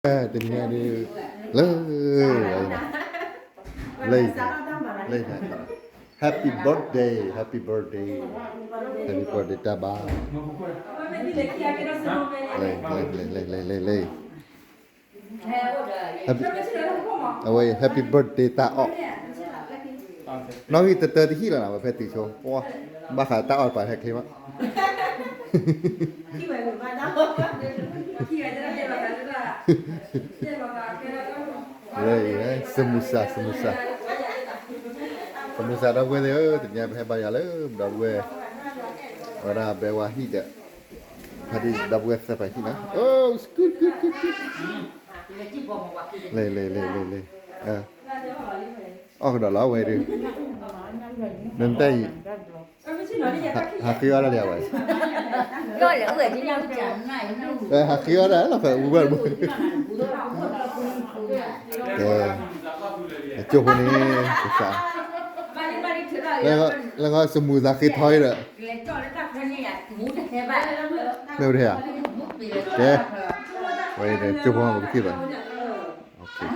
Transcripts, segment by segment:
တနံၤညါဒုး လၢ လၢ လၢ Happy birthday, happy birthday, happy birthday တၢ်ဘါ လၢ လၢ လၢ လၢ လၢ လၢ Happy, အဝဲ happy birthday တၢ်အီၣ်, နီၣ်ဂံၢ်တတၢတဟံၣ်လီၤနၤ ဝဲဖဲတုၤဆိ, ဘၣ်ဃးတၢ်အီၣ်တပၤဟဲချ့မး လၢ စမူစၤ စမူစၤ စမူစၤ ဒီပုၢ်ဝဲၢ်သ့ၣ်ဧၢ, တနံၤညါပဟဲဘါယွၤလၢ ဒီပုၢ်ဝဲၢ် ဝဲဒၣ်ဘဲဝါဟံၣ်ဒီး ဖါတံၢ်ဒီပုၢ်ဝဲၢ်သၢဖါဟံၣ်နီၤ, လ့ လ့ လ့ လ့ လ့ အီၣ်ကဒီးလီၤဝဲဒုး, နတၢ်အံၤ ဟးဃ့အီၣ်ဒၣ်လံဝဲ, ဟးဃ့အီၣ်ဒၣ်လီၤဖဲအူဝဲတဘိ, ကဲ, ကၠိဖိန့ၣ် ကစး, လၢဂီၢ်စမူသးဃ့ထီအံၤဒီး, မ့ၢ်ဝဲတဟဲဧါ, ကဲ, ဝဲအံၤဒီးကၠိဖိမ့ၢ်ပကထံၣ်ဘၣ်,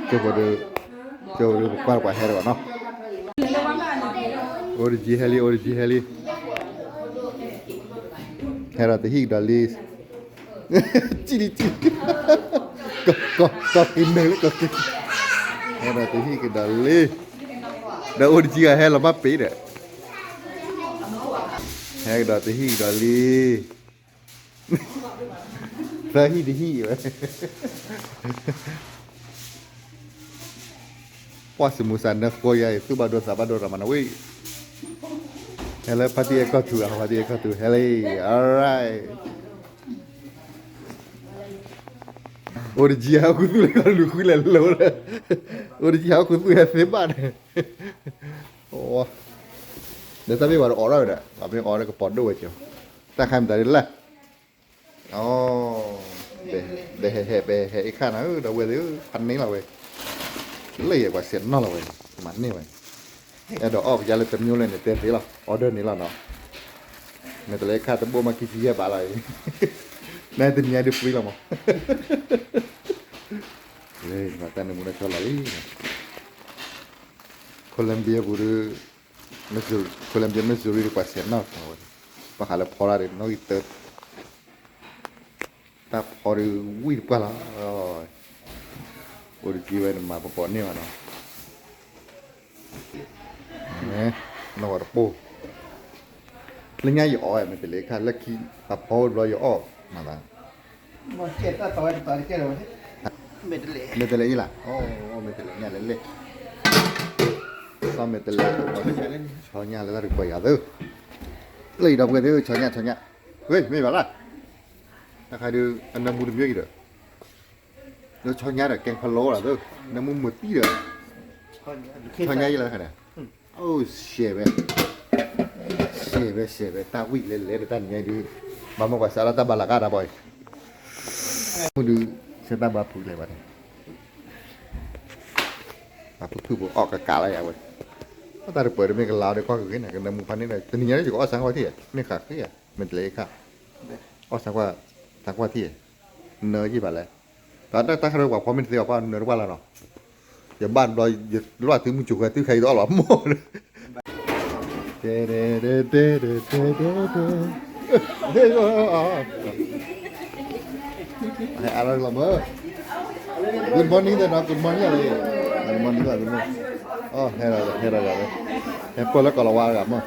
ကၠိဖိဒီး, ကၠိဖိဒီးပကွၢ်ပှၤဟဲတဘၣ်နီၤ, အိၣ်တကံဟဲလံ အိၣ်တကံဟဲလံ, ဟဲဒီးတဟံၣ်ကဒီးလံ ကံလံကံ, ကီၢ်က့ၤနၢၤလၢကီၢ်က့ၤ, ဟဲဒီးတဟံၣ်ကဒီးလံ, ဒီးအိၣ်တကံဂၤဟဲလီၤဘၣ်ပ့ၤဒီး, ဟဲကဒီးတဟံၣ်ကဒီးလံ, သၢဟံၣ်တဟံၣ်ဝဲ ပှၢ်စမူစးနၢဃိယါအံၤ သူၣ်ဘၣ်ဒိသးဘၣ်ဒိရၤမၤနဝံၣ်, ဟဲလၢဖါတံၢ်အဲၣ်ကီၢ်ထူ, ဖါတံၢ်အဲၣ်ကီၢ်ထူ ဟဲလံ, alright, အိၣ်တကံဟဲအိၣ်ခူသူၣ်လၢကီၢ်လူၤဃုလဲၤလိၤလၢ, အိၣ်တကံဟဲအိၣ်ခူသူၣ်ဟဲသ့ဘၣ်န့ၣ်, ဒီးတၢ်မ့ၢ်ဝဲတအိးထီၣ်ဝဲဒီး ပမ့ၢ်အိးန့ၣ်ကပီၤဒိၣ်ဝဲကၠီ, တၢ်ခါမတၤဒ်လဲၣ် ဒီးဟဲဟဲ ပဟဲဟဲအ့ခါနၤဧၢ ဒီပုၢ်ဝဲၢ်သ့ၣ်ဧၢ, ဖးန့ၢ်လီၤဝဲ, လၢယဲၢ်ပှၤစဲးနီၣ်လီၤဝဲ, မၤန့ၢ်ဝဲ, အဲၣ်ဒိးအီၣ်ကယါလၢတမံၤလဲၣ်န့ၣ် တဲသ့လီၤ, order န့ၣ်လီၤနီၤ, မ့ၢ်တလဲခါတဘိမးခံဆံယဲၢ်ဘးလီၤအံၤ, နတနံၤညါဒုးပှံလီၤမး, လၢတၢ်နၢမူနၢဆါလီၤလံ, Columbia ပူၤဒီး, Columbia Missouri ဒီးပှၤစဲးနီၣ်ဝဲ, ဘၣ်ဃးလၢဖီလာ်ဒီး နီၣ်ဂံၢ်တၢ, တၢ်ဖီဒီးဝံၣ်တပှၢ်လီၤ, အိၣ်တကံဝဲန့ၣ်မၤပကိးန့ၢ်ဘၣ်နီၤ, နီၣ်ဝဲတပိၢ်, လၢညါယအီၣ်ဝဲမ့ၢ်တလဲခါ လၢခံ အဖီဝဲတဘျီယအီၣ်မးသး မ့ၢ်တလဲအံၤလီၤ, မ့ၢ်တလဲညါလဲၣ်လဲၣ်, စီၤမ့ၢ်တလဲ, ဆီညါလၢတၢ်တကွဲးယၤသၢ, လၢအံၤဒီပုၢ်ဝဲၢ်သ့ၣ် ဆီညါ ဆီညါ, ဝဲမ့ၢ်ဘၣ်လၢ, တၢ်ခါဒုး အနၢမူတမံၤအံၤဒီး, ဒီးဆီညါဒီး ကဲဖးလီလီၤသၢ, နၢမူမုာ်တံၢ်ဒီး, ဆီညါအံၤလၢခါန့ၣ်, အိၣ် ရှဲဝဲ, ရှဲဝဲ ရှဲဝဲ တၢ်ဝံၣ်လဲၤလဲၤဒီးတၢ်နံၤညါအံၤဒုး, ဘၣ်မ့ၢ်ပှၤစးထီၣ်တၢ်ဘါလၢကါတၢ်ဘီအံၤ, မုၢ်ဒုး ဆဲတၢ်ဘါဖုးလဲၤဘၣ်န့ၣ်, ဘါဖုးဖုးဖိအီၣ်ကကးလၢယၤဝဲ, တၢ်တပၢၤဒီးမ့ၢ်ကလါဒီးကွၢ်ကဂ့ၤန့ၣ် ကနၢမူဖးန့ၣ်ဒီး တနံၤညါန့ၣ် ယကအီၣ်ဆၣ်ကွၢ်ထံၣ်, မ့ၢ်ဃးဃ့ဧါ, မ့ၢ်တလဲအခါ, အီၣ်ဆၣ်ကွၢ်, ဆၣ်ကွၢ်ထံၣ်, နၢယံာ်ဘၣ်လဲၣ်, တၢ်တၢ်ခါဒီးပှၤဖီမ့ၢ်တသ့အီၤ ပှၤနၢတပှၢ်လီၤနီၤ, ယဘၣ်တဘျီ ယလွၢ်တုၤမုၢ်ကိၤဃဲ တုၤခါအံၤတအီၣ်လီၤမ့ၢ် တဲတဲတဲတဲတဲတဲတဲ, ဟဲအါထီၣ်လီၤမၢ်, good morning တဲနီၤ good morning လီၤ, good morning လီၤ good morning, ဟဲဟဲဒီးယၤ, ဟဲပၢၢ်လၢကီၢ်လီၤဝါတဂၤမၢ်,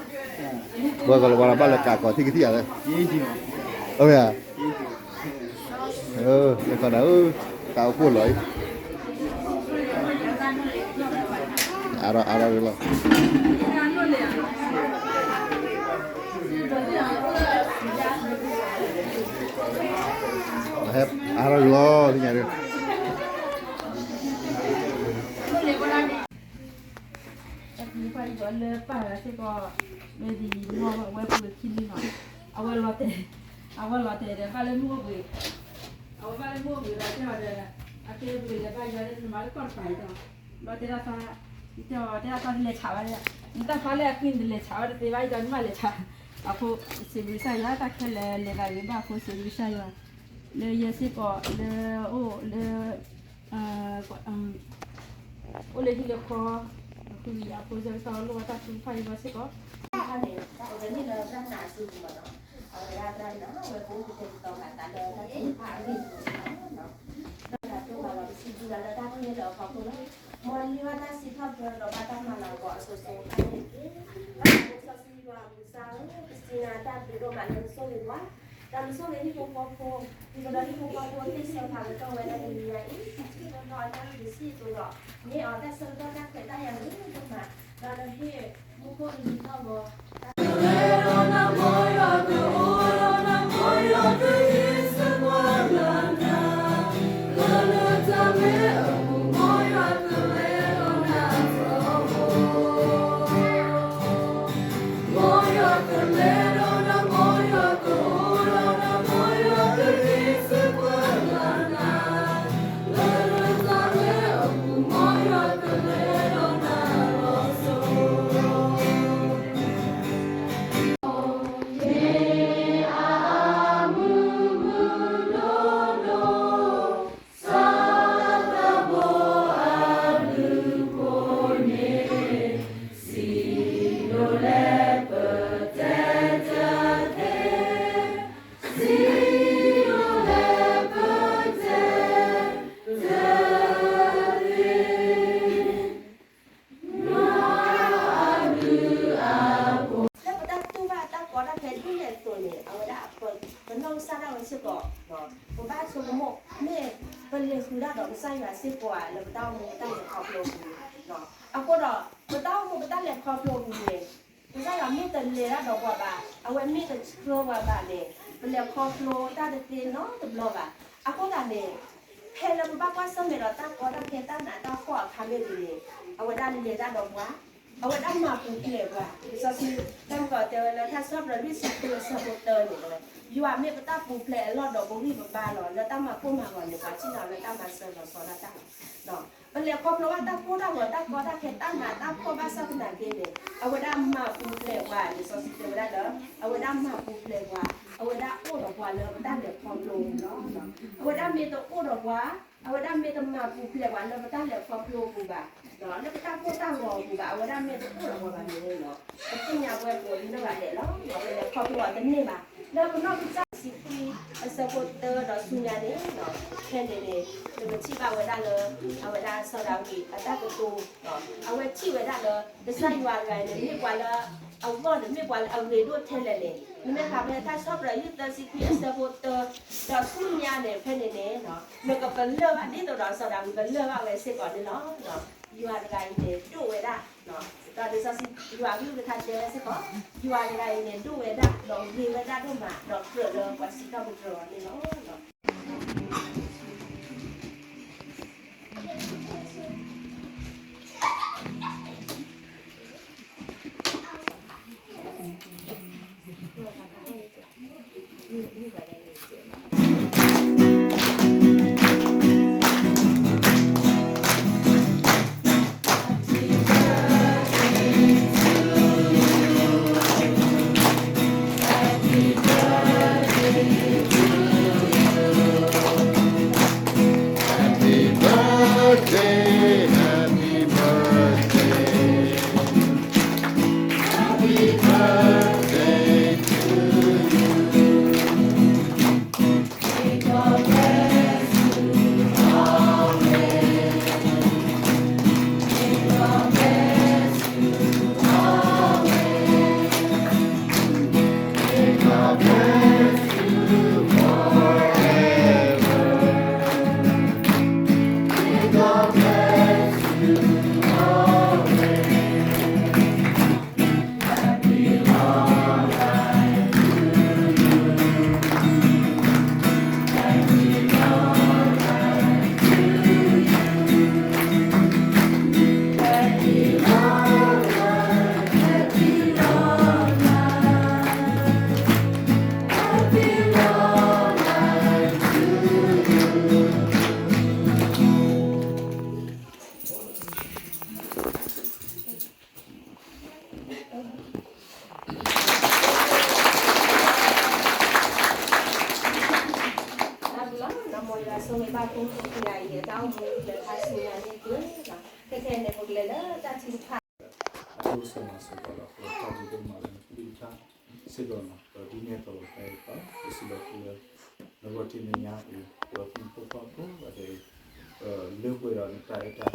ပၢၢ်ကီၢ်လီၤဝါဒီးဘၣ်လၢကးကီၤထံၣ်ကထံၣ်ယၤလဲၣ်, အိၣ်ဧါ လၢကီၢ်နၤဧၢ, တၢ်အိၣ်ဖှိၣ်လီၤအံၤ, အါထီၣ်အါထီၣ်လီၤ, အါထီၣ်လီၤ သ့ၣ်ညါဒုး, တၢ်ဖံးတဖၣ်အံၤဒီးလၢပၢ်ဂၤစ့ၢ်ကီး, မ့ၢ်ဒ်အံၤ မ့ၢ်ဝဲပူၤလၢခံလံနီၤ, အဝဲလီၤတဲာ်, အဝဲလီၤတဲာ်ဒီးဘၣ်လၢမုၢ်အိၣ်ဘှံး, အဝဲဘၣ်လၢမုၢ်အိၣ်ဘှံးဒီးတဲအီၤဒီး, အကဲပကလဲၤဘါယွၤလၢနမၤလၢကီၢ်တပၤအံၤဒီး, ဘျီတဲဒၣ်သီ, ယတဲအီၤတဲဒၣ်သီနလဲၤဆးဝဲ, နတၢ်ဖါလၢအဃံနလဲၤဆးဝဲတသ့ဘၣ်အံၤဒီးနဘၣ်လဲၤဆး, အဃိ, စံးဘျုးကစၢ်ယွၤ တၢ်ခဲလၢာ်လဲၤသးဂ့ၤဘၣ်အဃိ စံးဘျုးကစၢ်ယွၤ, လၢယဲစ့ၢ်ကီး လၢအိၣ်လၢ အိၣ်လၢဟံၣ်လၢဃီ, ဒီးဃုကယၤဖိဆၢကတီၢ်လိၣ်ဘၣ်တၢ်ထုကဖၣ်အံၤဘၣ်စ့ၢ်ကီး, တၢ်န့ၣ် တၢ်အဝဲန့ၣ်လၢတၢ်နာ်အစုပူၤမးနီၤ, အဝဲဒၣ်တၢ်န့ၣ် အဝဲပအိၣ်ကတဲာ်ကတီၤဃာ်သးလၢတၢ်ထုကဖၣ်အဂ့ၢ်အကျိၤန့ၣ်လီၤ. ဒီးတၢ်ဒိၣ်မးလီၤ ပစံးဘျုးလၢတၢ်ခဲလၢာ်အဖီခိၣ်လီၤ. မ်နမ့ၢ်ဘၣ်တၢ်စံးထီၣ်ပတြၢၤဒီးဘၣ်တၢ်မၤလၤကပီၤအစိၤစိၤအဃၣ်န့ၣ်တက့ၢ်. ဘၣ်ဆၢစီဆှံယွၤအမုၢ်ဆါဧၢ, ပစံးနၤတၢ်ဘျုးဒိၣ်မးလၢနဆိၣ်ဂ့ၤပှၤ, ဒီးနဆိၣ်ဂ့ၤဟံၣ်ဖိဃီဖိ, ဒ်သိးဒီးဟံၣ်ဖိဃီဖိသ့ၣ်ဆၢဖးကတီၢ်ဝဲဒၣ်တနံၤညါအံၤ, ဒ်သိးဒီးတၢ်ဂ့ၢ်တဆံအသိးဒီး, မ့ၢ်အီၤတၢ်ဆၢကတီၢ်တၢ်ခွဲးတၢ်ယာ်လၢဒိၣ်မး, ဒီးနဟ့ၣ်မူခိၣ်ကလံၤထီၣ်ဂီၤ လၢပတၢ်တူၢ်ဘၣ်တၢ်ကီတၢ်ခဲဒ်လဲၣ်အသိးန့ၣ် အဝဲဒၣ် ပနီၢ်ကစၢ်ဒၣ်ဝဲစ့ၢ်ကီး, ပဘၣ်ဆိကမိၣ် မ့ၢ်ပလဲၤဃုာ်တၢ်ဒီးကစၢ်ယွၤစ့ၢ်ကီးဧါ လၢပတၢ်အိၣ်မူပတၢ်လဲၤခီဖျိအပူၤ, အဃိဒီး ပတၢ်အိၣ်မူပတၢ်လဲၤခီဖျိအပူၤန့ၣ် ကစၢ်ယွၤမ့ၢ်တလဲၤတၢ်ဒီးပှၤဘၣ်, အဝဲမ့ၢ်တဆှၢပှၤဘၣ်န့ၣ် ပလဲၤခီဖျိတၢ်တသ့နီတဘျီဘၣ်. အဃိသတးန့ၣ် ဖဲလၢပဘၣ်ကွၢ်ဆၢၣ်မဲာ်ဒီးတၢ်ကီတၢ်ခဲတၢ်နးတၢ်ဖှီၣ်အခါမ့ၢ်ဂ့ၤန့ၣ် အဝဲဒၣ်လဲၤတၢ်ဒီးပှၤ, အဝဲဒၣ်မၤပူၤဖျဲးပှၤ. လံာ်စီဆှံ တၢ်မုၢ်ကီးတဲဝဲလၢ ထါစံးထီၣ်ပတြၢၤလွံၢ်ဆံဃုအဆၢဖိတၢန့ၣ် ယွၤမ့ၢ်ပတၢ်ပူၤဖျဲးအလီၢ်ဒီးပဂံၢ်ပဘါလီၤ. လၢတၢ်မၤကိၢ်မၤဂီၤန့ၣ် ပှၤထံၣ်န့ၢ်လၢတၢ်မၤစၢၤလီၤဆီဒၣ်တၢ်လီၤ. ပလဲၤခီဖျိဘၣ်တၢ်ကိၢ်တၢ်ဂီၤ တၢ်ကီတၢ်ခဲတၢ်နးတၢ်ဖှီၣ်ဘၣ်ဆၣ်သနာ်က့န့ၣ် အဝဲဒၣ်မၤပူၤဖျဲးပှၤ. လံာ်စီဆှံတဲဝဲဒၣ်လၢ အဝဲဒၣ်မၤပူၤဖျဲးပှၤ, အဝဲဒၣ်အိၣ်ဒီးပှၤလၢပတၢ်လဲၤခီဖျိလီၤ. အဝဲဒၣ်မ့ၢ်တအိၣ်ဒီးပှၤ, အဝဲဒၣ်မ့ၢ်တမၤပူၤဖျဲးပှၤလၢပတၢ်လဲၤခီဖျိအပူၤဘၣ်, လၢပတၢ်ကိၢ်တၢ်ဂီၤအပူၤဘၣ်, အဝဲဒၣ်မ့ၢ်တအိၣ်ဒီးပှၤဘၣ်န့ၣ် ပသ့ၣ်ညါပဝဲကိးဒံနီၢ်ဂၤဒဲးလီၤ. ပလဲၤခီဖျိအီၤတန့ၢ်ဘၣ်. လၢပနီၢ်ကစၢ်တဆံခွံ အဆၢဖိတၢဒီးဆူညါန့ၣ် ဖဲန့ၣ်န့ၣ် ပကထံၣ်ဘၣ်ဝဲဒၣ်လၢ အဝဲဒၣ်စီၤဒၤဝံးအတၢ်ကတိၤ, အဝဲထံၣ်ဝဲဒၣ်လၢ ကစၢ်ယွၤတဂၤအံၤန့ၣ် မ့ၢ်ပှၤလၢအဂီၢ်န့ၣ် မ့ၢ်ပှၤလၢအဂ့ၤဒိၣ်ထဲလဲၣ်န့ၣ် နမ့ၢ်ဖးဖဲထါစံးထီၣ်ပတြၢၤလွံၢ်ဆံသၢဆံခွံအဆၢဖိတၢ ဒီးဆူညါန့ၣ် ဖဲန့ၣ်န့ၣ် နကပလၢၢ်ဘၣ် ဒ်သိးဒီးစီၤဒၤဝံးပလၢၢ်ဘၣ်ဝဲစ့ၢ်ကီးန့ၣ်လီၤ. ယွၤတဂၤအံၤန့ၣ် ဒိၣ်ဝဲဒၣ်, ဒီးလံာ်စီဆှံယွၤအကလုၢ်ကထါတဲဝဲစ့ၢ်ကီး, ယွၤတဂၤအံၤန့ၣ် ဒိၣ်ဝဲဒၣ် ဒီးဂ့ၤဝဲဒၣ်ဒိၣ်မး ဒီးကြၢးလၢပှၤစံးထီၣ်ပတြၢၤအီၤန့ၣ်လီၤ. လၢတၢ်ဆူညါန့ၣ်တက့ၢ်. ခဲခဲအံၤန့ၣ် ပကလဲၤလၢတၢ်ထုကဖၣ် အဒိၣ်ကစီၣ်မၤစ့ၢ်ကီးဒီး ပတၢ်ဒုးဒိၣ်မးလၢနကလုၢ်ကထါစ့ၢ်ကီးန့ၣ် ပဒုးနဲၣ်သီၣ်လီၤတၢ်အံၤဒီး ပစံးဘျုးသုလၢ နဂီၢ်တနံၤညါအံၤ ပှၤဖိမုၣ်ဖိခွါဖိအဒဲးအံၤ လၢပှဲၤဒီးနတၢ်အဲၣ်တၢ်ကွံ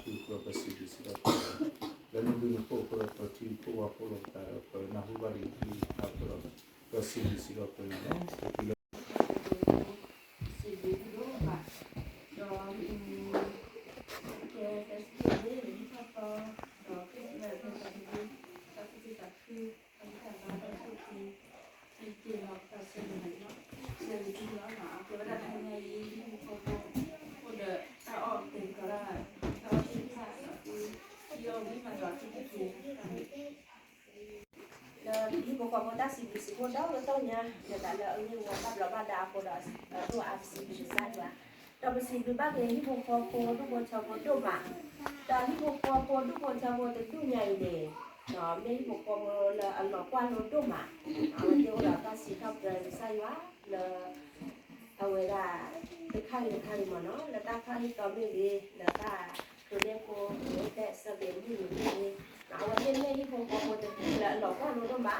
အဃိဒီး ပစံးဘျုးစ့ၢ်ကီးသုလၢ လၢနဘျုးနဖှိၣ်အဃိဒီး ပထံဖိကီၢ်ဖိလိာ်ပသးဒီး ပနၢ်ဟူဘၣ်ဒံးနကလုၢ်ကထါအဃိဒီး ပစံးဘျုးစ့ၢ်ကီးသုန့ၣ်လီၤ. ပစံးဘျုးဒိၣ်မး ဒီး ကဲ တၢ်စံးဘျုးန့ၣ် ထီၣ်သီ ဒီး Christmas ဖဲတၢ်ဒုး တၢ်ကူၣ်သ့တၢ်ခု တၢ်မူတၢ်ဘါ တၢ်အိၣ်ဖှိၣ်သ့ စံးက့ၤလီၤပသးစဲန့ၣ်လီၤ. လၢနကလုၢ်လီၤ အကဲဝဲဒၣ်တနံၤညါအံၤ ဟံၣ်ဖိဃီဖိ အိၣ်ဒီးတၢ်အီၣ်ကဲၤကတီၤတၢ် တၢ်အီၣ်သ့ၣ်တဖၣ် အဃိ ဟံၣ်အီၣ်ဝံမၤယွၤအထူအယိာ် လၢဟံၣ်ဖိဃီဖိတၢ်စံးဘျုးစံးဖှိၣ်ဒီတဖျၢၣ်ညါ လၢတၢ်လၢအဂ့ၢ်ဝီဘၣ်ဘျီးဘၣ်ဒါအဃိဒီး ဒိၣ်အါပစံးဘျုးကစၢ်ယွၤ, ဒီးပစံးဘျုးဘၣ်က့ၤဟံၣ်ဖိဃီဖိဒူၣ်ဖိထၢဖိဒိၣ်မး, ဒီးဟံၣ်ဖိဃီဖိဒူၣ်ဖိထၢဖိတဒူၣ်ညါအံၤန့ၣ် မ့ၢ်ဟံၣ်ဖိဃီဖိလၢအလီၤကွၢ်လိဒိၣ်မး, အဝဲသ့ၣ်အိၣ်ဒီးတၢ်စံးထီၣ်ပတြၢၤကစၢ်ယွၤလၢ အဝဲဒၣ် တခါဂ့ၤတခါဂ့ၤမ့ၢ်နီၤ လၢတၢ်ဖးဟံၣ်သီမ့ၢ်ဂ့ၤ လၢတၢ်တိၤဒဲဖိ လၢတၢ်ဆၢဂ့ၤမုၢ်နံၤမ့ၢ်ဂ့ၤ, အဝဲသ့ၣ်မ့ၢ်ဟံၣ်ဖိဃီဖိတဒူၣ်လၢအလီၤကွၢ်လိဒိၣ်မး,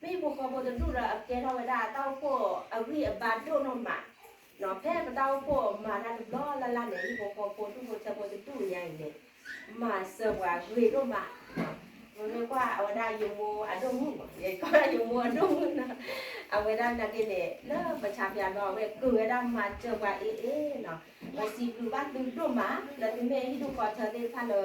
ဒီးကဲထီၣ်ဝဲဒၣ် မ့ၢ်ဟံၣ်ဖိဃီဖိတဒူၣ်လၢအကဲထီၣ်ဝဲဒၣ်တၢ်အိၣ်ဖှိၣ်အဂံၢ်အဘါဒိၣ်နီၢ်မး, ဖဲပတၢ်အိၣ်ဖှိၣ်မၤတၢ်တဘျီလၢ်လၢ်န့ၣ် ဟံၣ်ဖိဃီဖိဒူၣ်ဖိထၢဖိတဒူၣ်ညါအံၤန့ၣ် မၤစၢၤပှၤဂ့ၤဒိၣ်မး, ပမ့ၢ်ကွၢ်အဝဲဒၣ်ယမိၢ်အဒိၣ်မုၣ်မး ယကွၢ်ယမိၢ်အဒိၣ်မုၣ်နီၤ, အဝဲဒၣ်နာ်က့န့ၣ် လၢပဆါပၠးနီၤ အဝဲက့ၤဝဲဒၣ်မၤစၢၤပှၤအ့ၣ်အ့ၣ်နီၤ, ပစံးဘျုးဘၣ်သုဒိၣ်မး လၢသုမ့ၢ်ဟံၣ်ဒူၣ်ဃီထၢသ့ၣ်တဖၣ်လၢ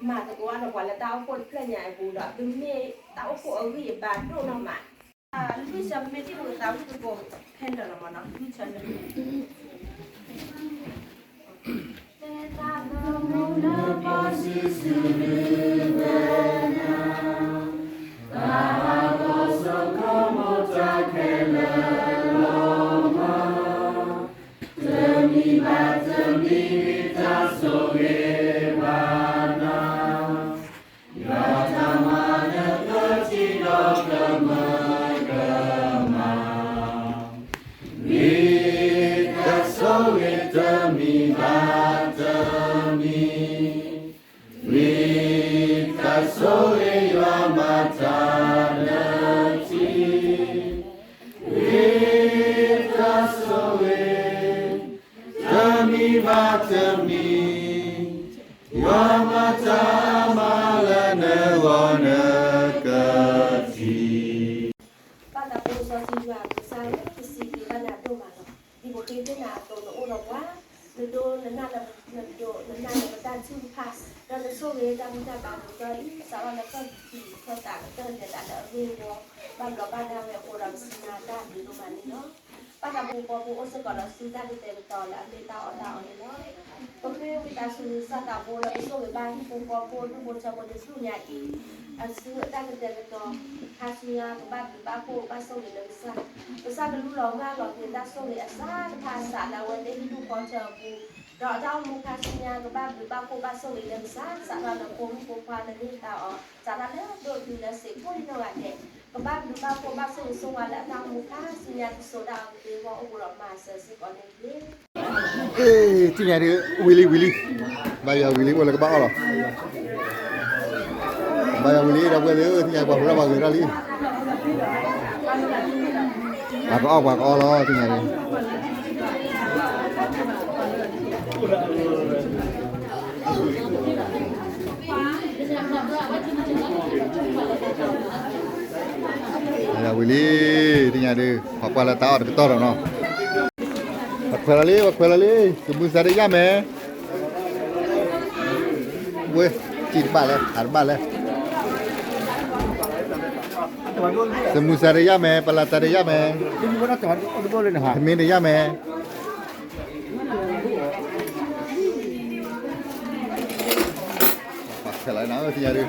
မၤသကိးအါထီၣ်ပှၤလၢတၢ်အိၣ်ဖှိၣ်တဖျၢၣ်ညါအပူၤဒီး သုမ့ၢ်တၢ်အိၣ်ဖှိၣ်အဂံၢ်အဘါဒိၣ်နီၢ်မး, လွံၢ်ဆၢ ပမ့ၢ်ထံၣ်ပကသးဝံၣ်သကိး ဖဲလၢာ်လီၤမးနီၤ လွံၢ်ဆၢန့ၣ် လၢတၢ်သမူလၢပှၤစုစုဒုးဝဲဒၣ် တၢ်ဟးဂီၤစိကမီၤတၢ်ခဲလၢာ်လီၤမး, တမံၤဘၣ်တမံၤ တၢ်ဆိၣ်ဂ့ၤဘၣ်နၤ, ယွၤတၢ်မၤလၢပထံဒီးကမၢကမၣ်, ဝံတၢ်ဆိၣ်ဂ့ၤတမံၤဘၣ်တမံၤ, ဝံတၢ်ဆိၣ်ဂ့ၤယွၤမၤတၢ်လၢထံ, ဝံတၢ်ဆိၣ်ဂ့ၤ တမံၤဘၣ်တမံၤ, ယွၤမၤတၢ်မၤလၢနဂီၢ်နကထံၣ်. ဘၣ်သးဖိစီဆှံယွၤပကစၢ်ဧၢ, ပစံးဘျုးဘၣ်နၤဒိၣ်မးလီၤ. ဒ်ပဃ့ကညးအသိး နအိၣ်ဒီးပှၤ, နဒိနနၢ်လၢ နဒိနနၢ်လၢပတၢ်ထုကဖၣ်, ဒီးနဆိၣ်ဂ့ၤတၢ်မူတၢ်ဘါကတၢၢ်အံၤ စးထီၣ်လၢခီၣ်ထံးခီၣ်သးကတၢၢ် လဲၤတၢ်လၢအဂ့ၢ်အဝီ ဘၣ်ဘျီးဘၣ်ဒါဝဲအဃိဒီး ပစံးနၤတၢ်ဘျုးဒိၣ်မးန့ၣ်လီၤ. ဘၣ်သးဖိပှၤဖိအိၣ်စ့ၢ်ကီးဒီး စုတၢ်ကတဲာ်ကတီၤလၢအမ့ၢ်တၢ်အီၣ်တၢ်အီန့ၣ်လီၤ. ပဃ့ဝံသးစူၤ ကစၢ်သးဘိလၢကဆိၣ်ဂ့ၤဘၣ်ဟံၣ်ဖိဃီဖိဒူၣ်ဖိထၢဖိတဒူၣ်ညါအံၤ, အစုအတၢ်ကတဲာ်ကတီၤ, ခါဆူညါကဘၣ်ဘျုးဘၣ်ဖှိၣ်ဘၣ်ဆိၣ်ဂ့ၤလၢကစၢ်, ကစၢ်ကလူလီၤဂၢ်လီၤက့ၤတၢ်ဆိၣ်ဂ့ၤအစးတဖၣ်အစးလၢအဝဲသ့ၣ်ဟံၣ်ဒူၣ်ဃီထၢအပူၤ, ဒီးအတၢ်အိၣ်မူခါဆူညါကဘၣ်ဘျုးဘၣ်ဖှိၣ်ဘၣ်ဆိၣ်ဂ့ၤလၢကစၢ်, စးထီၣ်လၢဖိမုၣ်ဖိခွါလၢနဟ့ၣ်တၢ်အီၤ, စးထီၣ်လၢဒိၣ်တုၤလၢစ့ၢ်ကီးနီၢ်ဂၤဒဲး, ကဘၣ်ဘျုးဘၣ်ဖှိၣ်ဘၣ်ဆိၣ်ဂ့ၤဆိၣ်ဝါလၢအတၢ်အိၣ်မူခါဆူညါ ကစိာ်ဒၣ်အီၤကသ့အဂီၢ် အိၣ်ဘူးဒီးမၤစၢၤစ့ၢ်ကီးန့ၣ်တက့ၢ်. အ့ သ့ၣ်ညါဒုး ဝံၤလံ ဝံၤလံ, ဘၣ်ယွၤဝံၤလံ အိၣ်လၢကဘၣ်အီၣ်လီၤ. ဘၣ်ယွၤဝံၤလံ ဒီပုၢ်ဝဲၢ်သ့ၣ်ဧၢ, သ့ၣ်ညါပှၤဟူးထီၣ်ပှၤဂဲၤထီၣ်လံ. ပှၤကအီၣ်ပှၤကအီလီၤ သ့ၣ်ညါဒုး. ဘၣ်ယွၤဝံၤလံ သ့ၣ်ညါဒုး ပှၤကွၢ်လၢတၢ်အီၣ်တကတီၢ်ဒီးနီၤ. ပှၤခွဲးလီၤလံ ပှၤခွဲးလီၤလံ သမူစးတယၣ်မဲာ်, ဝဲ, စံၣ်တဘၣ်လဲၣ် ဟးတဘၣ်လဲၣ်, သမူစးတယၣ်မဲာ် ပလၢ်စးတယၣ်မဲာ်, ထမင်းတယၣ်မဲာ်. ပှၤခွဲးလီၤနၤဧၢ သ့ၣ်ညါဒုး.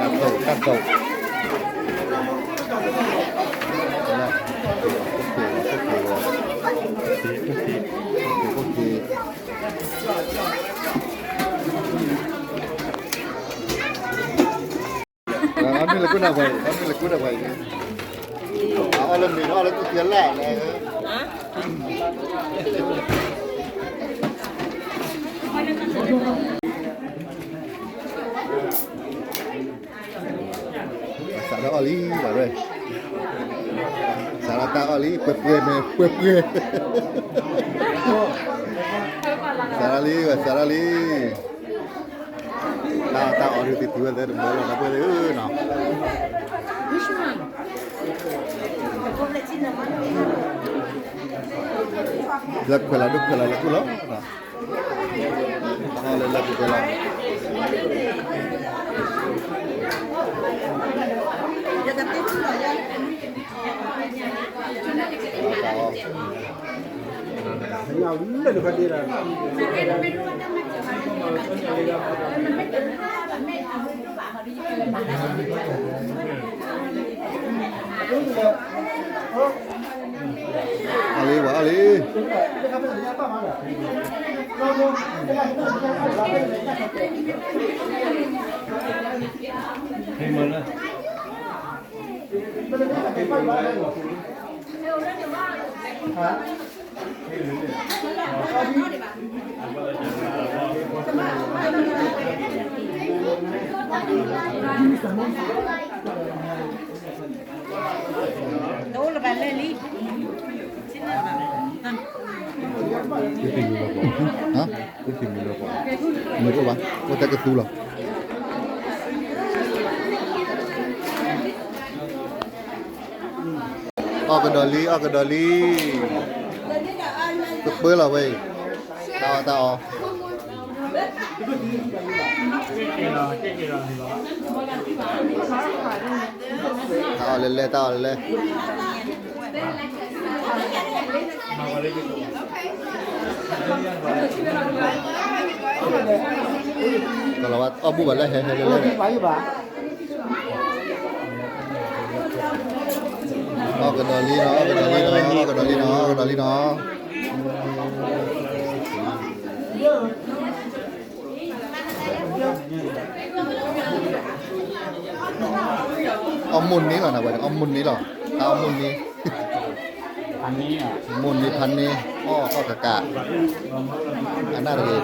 တၢ်တိာ် တၢ်တိာ်, ဖိၣ်က့ၤ, ဖိၣ်က့ၤ, ဖိၣ်က့ၤ, ဖိၣ်က့ၤ. လဲၤကူၣ်နၢ်ပှၤအံၤ, လဲၤကူၣ်နၢ်ပှၤအံၤ, အအီၣ်လၢမ့ၤဒီးအီၣ်လၢသူၣ်ကဲလၢ်န့ၣ်, စးထီၣ်အီၣ်လံ ဘၣ်ရဲ, စးထီၣ်တၢ်အီၣ်လံ ပှဲၤပှဲၤမ့ၢ် ပှဲၤပှဲၤ, စးထီၣ်လံ စးထီၣ်လံ, တၢ်အီၣ်တၢ်အီဒုးသံသံဝဲသ့ၣ်တဘၣ်လီၤ ဒီပုၢ်ဝဲၢ်သ့ၣ်ဧၢနီၤ, လၢခွဲးလီၤဒိၣ်ခွဲးလီၤလၢကူၣ်လီၤ, တၢ်အီၣ်လၢလၢပှဲၤပှဲၤလီၤ. အီၣ်လံ ပှၤအီၣ်လံ, တၢ်မံၤလီၤပှၤ, မ့ၢ်အိၣ်ဘၣ် အိၣ်တၢ်ကသူလီၤ. အီၣ်ကဒီးလံ အီၣ်ကဒီးလံ, ကပၢလီၤဝဲအံၤ, တၢ်အီၣ်တၢ်အီ, တၢ်အီၣ်လဲၤလဲၤ တၢ်အီၣ်လဲၤလဲၤ, ကလီၤဝဲအီၣ်ဘူၣ်ဘၣ်လၢဟဲဟဲလဲၤလဲၤ, အီၣ်ကဒီးလံနီၤ အီၣ်ကဒီးလံနီၤ အီၣ်ကဒီးလံနီၤ အီၣ်ကဒီးလံနီၤ. အီၣ်မိၢ်န့ၢ်လီၤနၤဝဲန့ၣ် အီၣ်မိၢ်န့ၢ်လီၤ တၢ်အီၣ်မိၢ်န့ၢ်, မိၢ်န့ၢ်ဖးန့ၢ် အီၣ်အီၣ်ကးကး, အနၣ်တဂ့ၤ. အ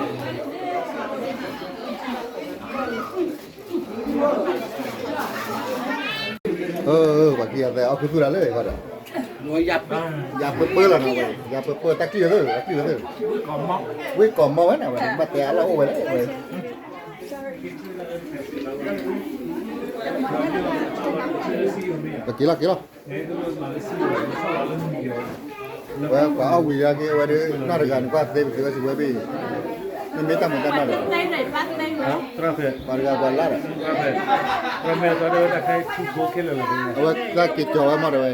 ၢ ပှၤခံဂၤသဲအီၣ်ခူသူၣ်တၢ်လၢအံၤဃီဒီး, ယၤပၢပၢလီၤနၤဝဲ, ယၤပၢပၢတၢ်ကျံၣ်ဝဲသ့ၣ် တၢ်ကျံၣ်ဝဲသ့ၣ်, ဝ့ၢ်ကီၢ်မီဝဲန့ၣ်ဝဲ ဘၣ်တဲအလီၢ်အိၣ်ဝဲလဲၣ်ဝဲ, ပက့ၤလီၤက့ၤလီၤ. ဝဲပှၤအီၣ်ဝံၤယါက့ၤဝဲဒၣ် နီၢ်တဂၤန့ၣ် ကွၢ်သ့ပသ့ဝဲစံးဝဲဘ့ၣ်, မ့မ့ၢ်တၢ်မူတၢ်မီၢ်ဒီး, ပှၤတဂၤပှၤလၢ်ဒီး, အဝဲတၢ်က့ၤကၠီၤဝဲမီၢ်ဒီးဝဲ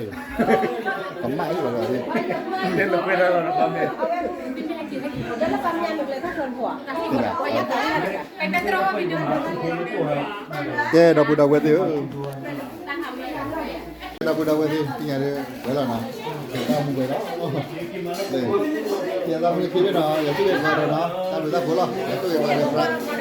အံၤ, ကမၣ်အံၤလီၤဝဲ, ကဲ ဒီပုၢ်ဒီဝဲၢ်သ့ၣ်ဧၢ, ဒီပုၢ်ဒီဝဲၢ်သ့ၣ် သ့ၣ်ညါဒ်ဝဲလီၤနီၤ, တၢ်မူဝဲလီၤ, ယသးမူလၢခံဘ့ၣ်နီၤ ယသူၣ်ဂ့ၤပှၤဒီးနီၤ တၢ်ဘျုးတၢ်ဖှိၣ်လီၤ ယသူၣ်ဂ့ၤပှၤဒီး